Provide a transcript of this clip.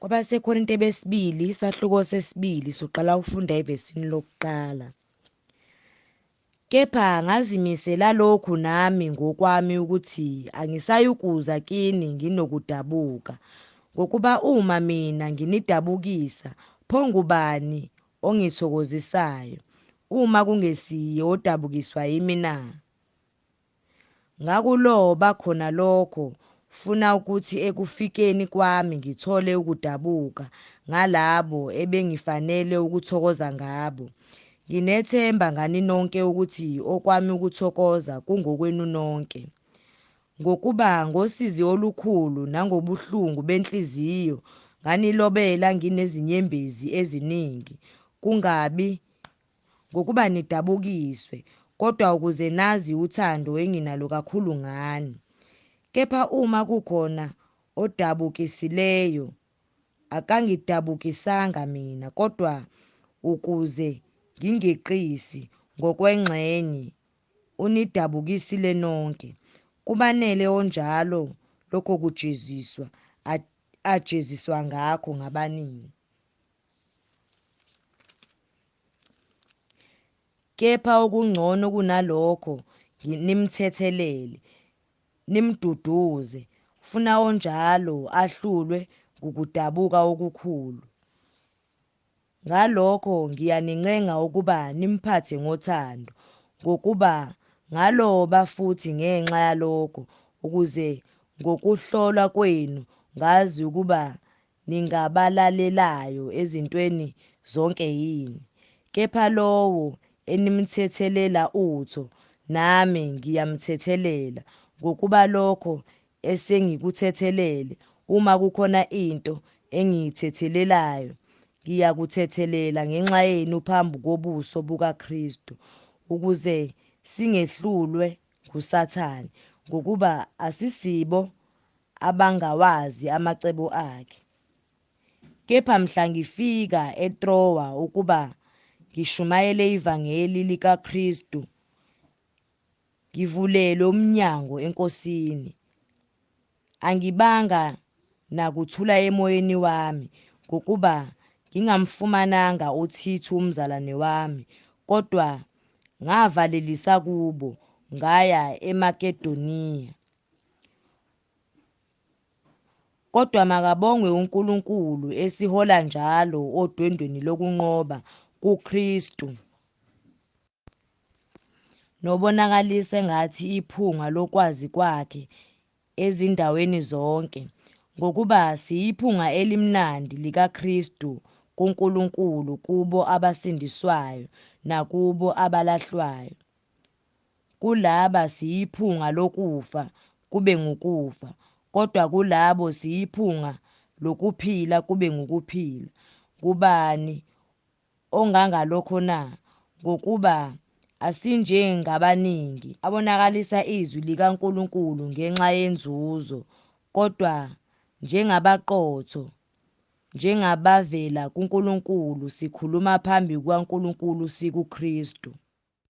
KwabaseKorinte besibili isahluko sesibili soqala ukufunda evesini lokuqala. Kepha ngazimisela lokhu nami ngokwami ukuthi angisayukuza kini nginokudabuka. Ngokuba uma mina nginidabukisa, pho ngubani ongithokozisayo, uma kungesiye odabukiswa yimi na? Ngakuloba khona lokho, funa ukuthi ekufikeni kwami ngithole ukudabuka ngalabo ebengifanele ukuthokoza ngabo. Nginethemba ngani nonke ukuthi okwami ukuthokoza kungokwenu nonke. Ngokuba ngosizi olukhulu nangobuhlungu benhliziyo nganilobela nginezinyembezi eziningi, kungabi ngokuba nidabukiswe, kodwa ukuze nazi uthando enginalo kakhulu ngani. Kepha uma kukhona odabukisileyo, akangidabukisanga mina, kodwa ukuze ngingeqisi ngokwengxenye unidabukisile nonke. Kubanele onjalo lokho kujeziswa ajeziswa ngakho ngabaningi. Kepha okungcono kunalokho nimthethelele, nimduduze, funa onjalo ahlulwe ngukudabuka okukhulu. Ngalokho ngiyanincenga ukuba nimphathe ngothando, ngokuba ngaloba futhi ngenxa yalokho, ukuze ngokuhlolwa kwenu ngazi ukuba ningabalalelayo ezintweni zonke yini. Kepha lowo enimthethelela utho, nami ngiyamthethelela, ngokuba lokho esengikuthethelele, uma kukhona into engiyithethelelayo, ngiyakuthethelela ngenxa yenu phambi kobuso bukaKristu, ukuze singehlulwe nguSathane, ngokuba asisibo abangawazi amacebo akhe. Kepha mhla ngifika eTrowa ukuba ngishumayele ivangeli likaKristu, ngivulelwe umnyango eNkosini. Angibanga nakuthula emoyeni wami, ngokuba ngingamfumananga uThithu umzalwane wami, kodwa ngavalelisa kubo, ngaya eMakedoniya. Kodwa makabongwe uNkulunkulu esihola njalo odwendweni lokunqoba kuKristu, nobonakalise ngathi iphunga lokwazi kwakhe ezindaweni zonke, ngokuba siyiphunga elimnandi likaKristu kuNkulunkulu kubo abasindiswayo nakubo abalahlwayo. Kulaba siyiphunga lokufa kube ngukufa, kodwa kulabo siyiphunga lokuphila kube ngukuphila. Ngubani ongangalokho na? Ngokuba asinjengabaningi abonakalisa izwi likaNkulunkulu ngenxa yenzuzo, kodwa njengabaqotho, njengabavela kuNkulunkulu, sikhuluma phambi kukaNkulunkulu sikuKristu.